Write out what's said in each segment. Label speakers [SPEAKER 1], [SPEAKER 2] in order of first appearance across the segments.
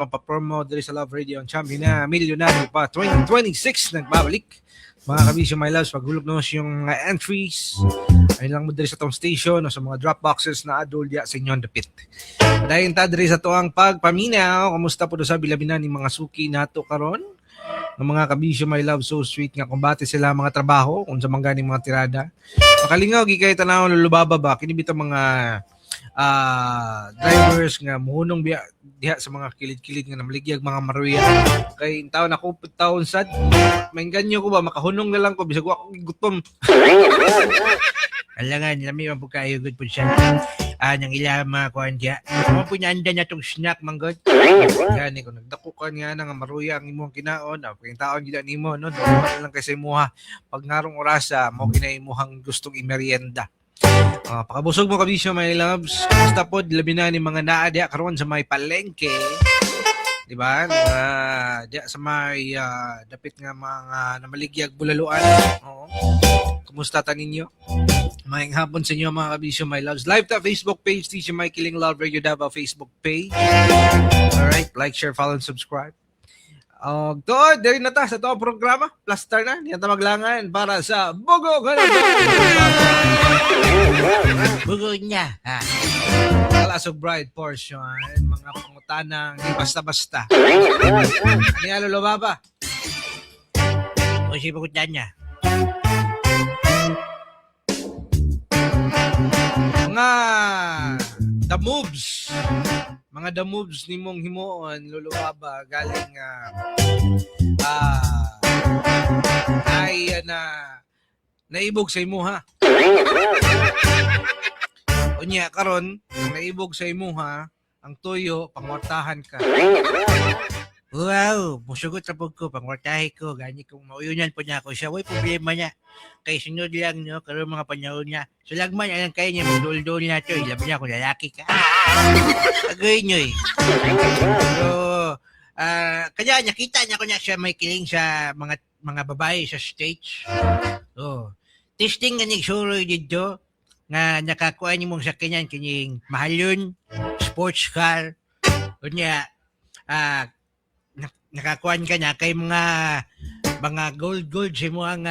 [SPEAKER 1] papromo diri sa Love Radio ang champion na milyonaryo pa 2026 nagbabalik. Mga kabisyo, my loves, paghulog no yung entries ay lang mo diri sa tong station o sa mga drop boxes na adol diya sa inyong dapit. Dahil ta diri sa tuang pagpaminaw, kamusta po do sa bilabinan ni mga suki nato karon? Ng mga kabisyo, my love, so sweet nga kumbati sila mga trabaho kung sa mangganing mga tirada. Makalingaw gikay tanaw lulubaba ba kini bitaw mga drivers nga muhunong diha sa mga kilid-kilid nga namaligyag mga maruya kay taon ako taon sad mainganyo ko ba makahunong na lang ko bisag ako gutom. Alangan lami man po kayo good po siya nang ilama ko andya mo po anda na tong snack manggod gani ko nagdakukan nga nga maruya ang imong kinaon kay taon gid nimo no lang kay sa imuha pag ngarong orasa mo kinaimuhang gustong imerienda. Pakabusog mo kabisyo, my loves. Basta po, labi na ni mga naadya karon sa may palengke. Diba? Diya sa may dapit nga mga namaligyag bulaluan. Oo. Kumusta ta ninyo? Maayong hapon sa inyo mga kabisyo, my loves. Live ta Facebook page, Teacher Mike Kiling Love Radio Davao Facebook page. Alright, like, share, follow, and subscribe. Doon, diri na ta sa itong programa. Plaster na, hindi na ta maglangan para sa Bugo Bugo niya. Kalasog bride portion, mga pangutanang di basta-basta. Ano yan, lulubaba? O si pangutan niya. Mga the moves. Mga the moves ni mong himuon, lulubaba, galing ay naibog sa imuha. Unya karon, naibog sa imuha, ang tuyo, pangwartahan ka. Wow, musugot na po ko, pangwartahe ko, gani kung mauyunan po niya ako siya, way problema niya. Kay sunod lang, no, karoon mga panahon niya. So lagman, alang kayo niya, magdul-dul niya ito, ilabi niya kung lalaki ka. Agay niyo eh. So, kaya nakita niya ko niya siya may kiling sa mga babae sa stage. So, testing nga niya suroy dito, nga nakakuha niyo mong sakyanan kining mahal yun, sports car, o niya, nakakuha ka na kay mga gold sa mo ang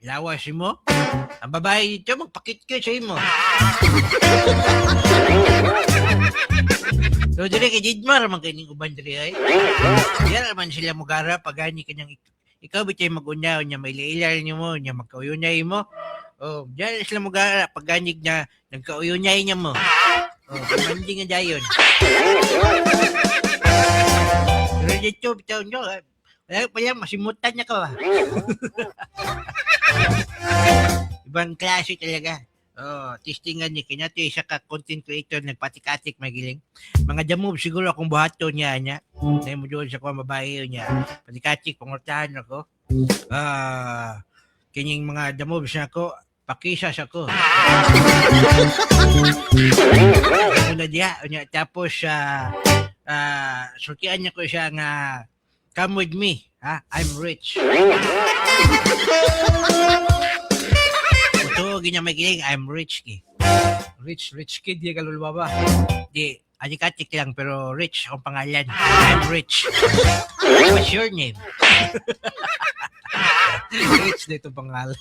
[SPEAKER 1] lawas mo. Ang babae dito, magpakit ka sa imo. So, dili kay Jidmar, magaling uban dili ay. Diyan naman sila mugara, pagani kanyang ikaw bitay mag-unya, niya may liilar niyo mo, niya magkauyunyay mo. Oh, diyan sila mugara, paganig na nagkauyunyay niya mo. Oh, kamanding nga dayon. Pero dito, bitaw nyo, wala pa yan, masimutan niya ka ba? Ibang klase talaga. Oh, testingan niya. Kinato isa ka content creator, nagpatik-atik, magiling. Mga jamove, siguro akong buhato niya. Dahil mo doon sa kuha mabayo niya. Patik-atik, pangurtahan ako. Kanyang mga jamove siya ako, pakisas ako. Una diya. Tapos, sukian niya ko siya nga, come with me. I'm rich. Ito, ganyan may giling, I'm rich ki. Rich kid, di ka lulubaba. Di, adikatik lang, pero rich akong pangalan. I'm rich. What's your name? Rich na itong pangalan.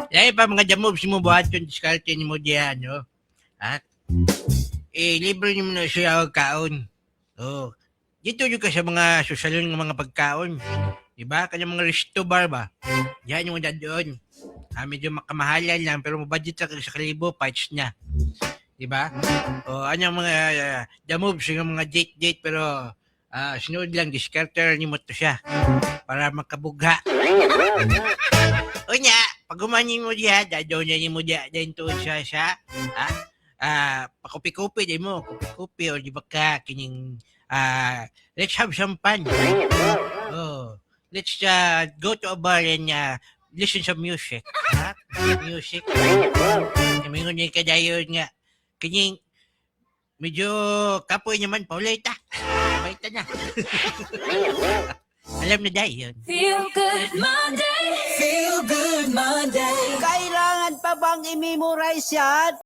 [SPEAKER 1] Dahil pa mga jamobs mo buhat yung diskarte ni mo diyan, no? Libre niyo mo na siya kaon. Oh. Dito yung ka sa mga susalon ng mga pagkaon. Diba? Kanya mga resto bar ba? Yan yung mga doon. Medyo makamahalan lang pero mabudget sa kalibo, parts niya. Diba? O anyang mga jamobs, yung mga date pero sunod lang, discarter ni mo to siya para makabugha. O niya, pag umanin mo diya, dadon niya mo diya, din to siya, pakupi-kupi, di mo, kupi-kupi, o di ba ka, kining, let's have some fun. Oh, let's go to a bar and listen some music. Music. Mingon niya kadayon nga. Kining, medyo kapoy naman, Paulita. Paulita na. Alam na dahil yun.
[SPEAKER 2] Feel good Monday. Feel good Monday. Kailangan pa pa bang i-memorize yan?